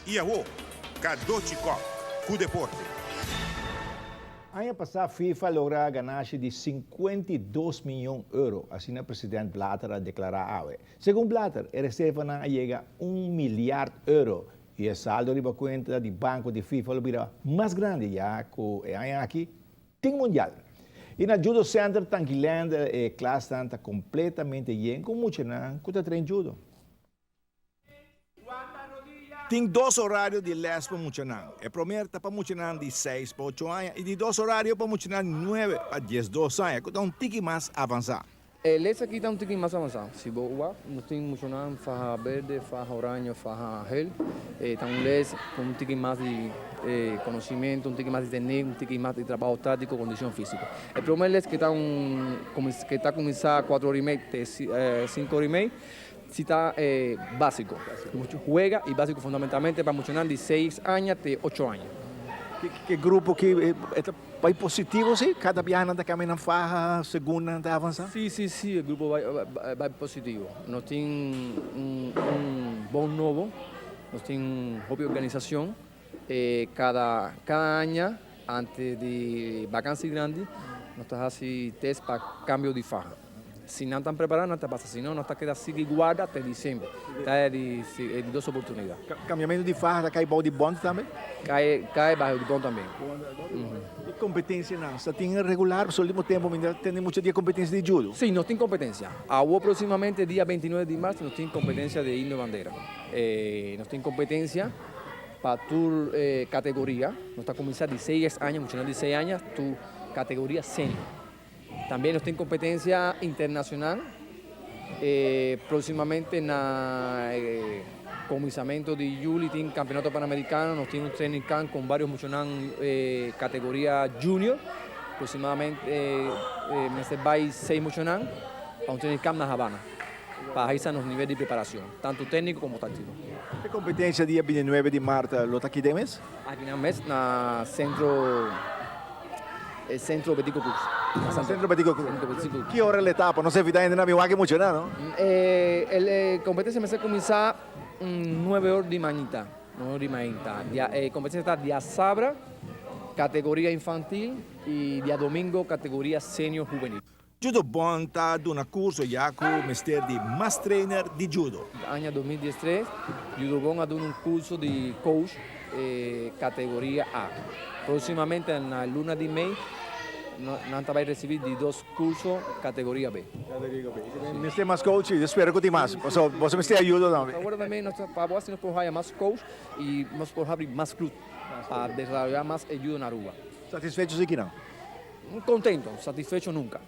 I awo, Cadochi Kock ku deporte. Aña pasá FIFA a logra ganashi di 52 mion euro, asina president Blatter a deklará awe. Segun Blatter, e reservanan a yega un miliard euro i e saldo riba kuenta di banko di FIFA lo bira mas grandi ya ku e aña aki tin mundial. I na Judo Center Tankiland e klasnan ta kompletamente yen ku muchanan ku ta train judo. Tin dos orario di les pa muchanan. E promer ta pa muchanan di seis pa ocho aña i di dos orario pa muchanan di nuebe pa diesdos aña ku ta un tiki mas avansá. E les aki ta un tiki mas avansá. Si bo wak, nos tin muchanan faha berde, faha oraño, faha gel. E ta un les ku un tiki mas di konosimentu, un tiki mas di teknik, un tiki mas di trabou táktiko, kondishon físiko. E promer les ke ta un ke ta kuminsá kuater ora i mei te sinku ora i mei. Si ta e básiko. Muchu huega i básiko fundamentalmente pa muchanan di seis aña te ocho aña. Ke grupo ki e ta bai positivo si? Kada biaha nan ta kambia nan faha segun nan ta avansa? Si, si, si, e grupo bai bai positivo. Nos tin un un bon nobo, nos tin hopi organisashon. E kada kada aña antes di bakansi grandi nos ta hasi test pa kambio di faha. Si nan ta prepará nan ta pasa, si no nan ta keda sigui guarda te disiember. Ta e di e di dos oportunidat. Kambiamentu di faha ta kai bou di bond tambe? Kai kai baho di bond tambe. E kompetensianan sa tin regular? Pasobra ultimo tempu mi ta tende mucho di e kompetensia di judo. Si, nos tin kompetensia. Awor proximamente dia 29 di marzo nos tin kompetensia di Himno Bandera. Nos tin kompetensia pa tur kategoria. Nos ta kuminsá di seis aña, muchanan di seis aña, tur kategoria senior. Tambe nos tin kompetensia internashonal próksimamente na kuminsamentu di yuli tin Kampeonato Panamerikano, nos tin un training camp ku varios muchanan kategoria junior, próksimamente mester bai seis muchanan pa un training camp na Habana pa hisa nos nivel di preparashon, tantu tékniko komo táktiko. E kompetensia dia 29 di mart lo ta aki den mes? Aki nan mes na sentro. E Centro Betico Cruz. Centro Betico Cruz. Centro Betico Cruz. Ki ora el etapa? No se evita hende na bin wak mucho na, no? E el competencia mester cuminsa nuebe or di mañita. Nuebe or di mañita. Dia e competencia ta diasabra categoria infantil y diadomingo categoria senior juvenil. Judo Bond ta duna curso ya cu mester di mas trainer di judo. Aña 2013 Judo Bond a duna un curso di coach categoria A. Proximamente na luna di mei nan ta bay ricibi di dos curso categoria B. Categoria B. Mester mas coach y spera cu tin mas. Pasobra boso mester ayuda tambe. Awor tambe nos ta pa bo asina por haya mas coach y nos por habri mas club pa desaroya mas e judo na Aruba. Satisfecho si kinan? Contento, satisfecho nunca.